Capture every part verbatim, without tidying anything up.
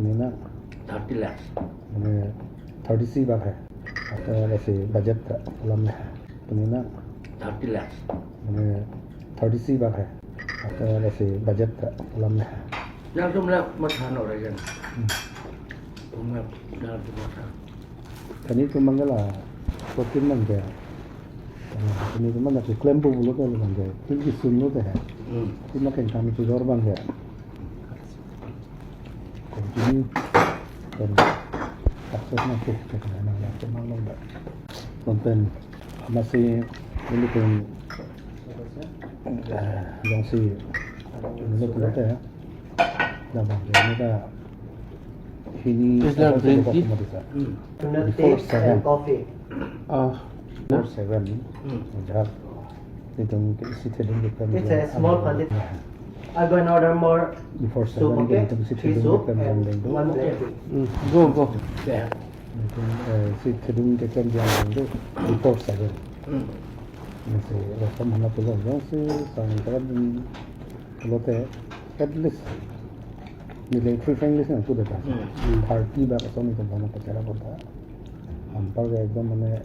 Pini nang thirty lakhs. Mane thirty-three bak hai. Atau lasi budget ta alam hai. Pini nang thirty lakhs. Mane thirty-three bak hai. Atau lasi budget ta alam hai. Nangtum la matha nang rajan. Hmm. Tum la, nangtum matha. Kani tum manggala protein manggala. Kani tum manggala klem pu pulote manggala. Tum kisun lote hai. Hmm. Tum makan kami tu dor manggala. Continue. Pen success nangkok, cek nang nang nang nang nang. Pen amatsi nelitum, eh, jongsi nelitum lote, dah bang, ini dah ini. Is there apa sih green tea? Before seven. Ah, before seven. Hmm. Jab Nelitum ke isi thedung ke klem. It's a small quantity. I'm gonna order more soup, okay? Three soup and one black tea. Mm, go, go. Yeah. Nelitum, eh, isi thedung ke klem jam dong before seven. Mm. Nasi rasa mana pulo jongsi sang karam pulote at least neli three families nang sudah ta. Mm. Thirty bak ason nelitum bana pacara kota. Anpar ke ekdom mane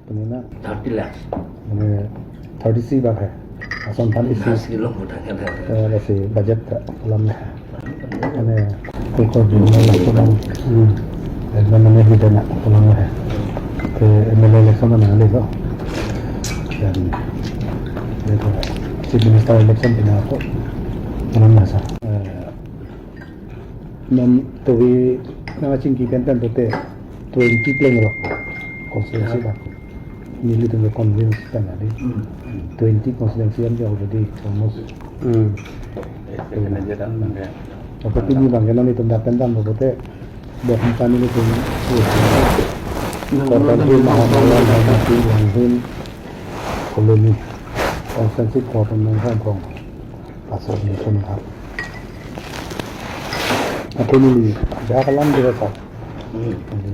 Pini nang thirty lakhs. Mane thirty-three bak hai. Ason thirty-three. Last kilo kota kya hai? Eh, lasi budget ta alam hai. Mane koko di mana kota. Hmm. Ekdom mane hidden alam hai. Ke M L A election mana le lo. Dan itu Chief Minister election pina ko. Alam nasa. Eh, Nam tovi nangchingki pen pen pulote twenty pleng lo constituency bang. Nelitum ke convince pen adi. Hmm. Twenty constituency an ke already almost. Hmm. Apa pini bang ke nelitum dak pen pen pulote bok kami nelitum. Kota Mahamaya, Mahamaya, Langhin, Colony, constituency kota Nongkrong Krong. Pasal ni pun ha. Aku ni, dia kalam dia sa. Hmm. Jadi,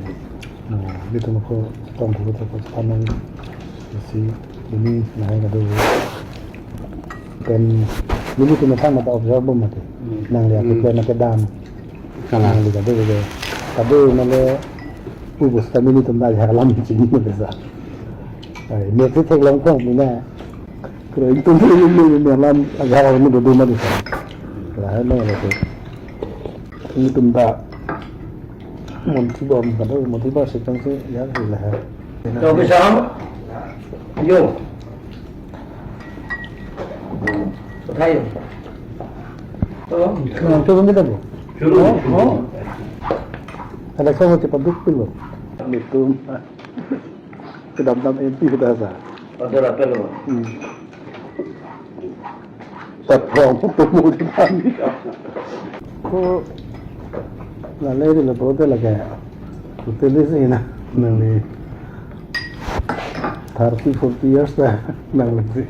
no, dia tu aku tong aku tu aku sepanjang isi ini naik ada. Dan ini tu macam mata observer mati. Hmm. Nang lihat Hmm. Itu nak kedam. Kalang. Nang lihat ada juga. Tapi mana ubus kami ni tu dah kalam sini tu sa. Ai, ni tu tak longkong punya. Kira itu ni ni ni alam agar orang ni duduk mana sa. Kira hai mana tu. Ini tum ta Monti bom kado, Monti bom sejong si ya sih lah. Kau bisa? Yo. Kau tahu? Oh. Nah, itu kan kita bu. Suruh. Oh, oh. Ada kamu cepat dukung loh. Itu. Kedam-dam M P kita sa. Ada apa lo? Hmm. Sa prong tu mau di kami. Ko la le de la bote la kaya. Hotel sih na. Nang ni thirty, forty years dah. Nang ni.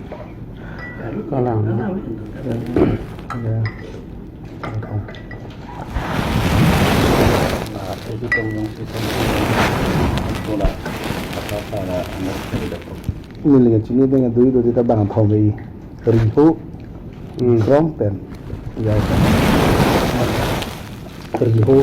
Kalang. Ya. Ini lagi sini dengan dui dui kita bang thau mai. Riho. Hmm. Krong pen. Ya. Riho.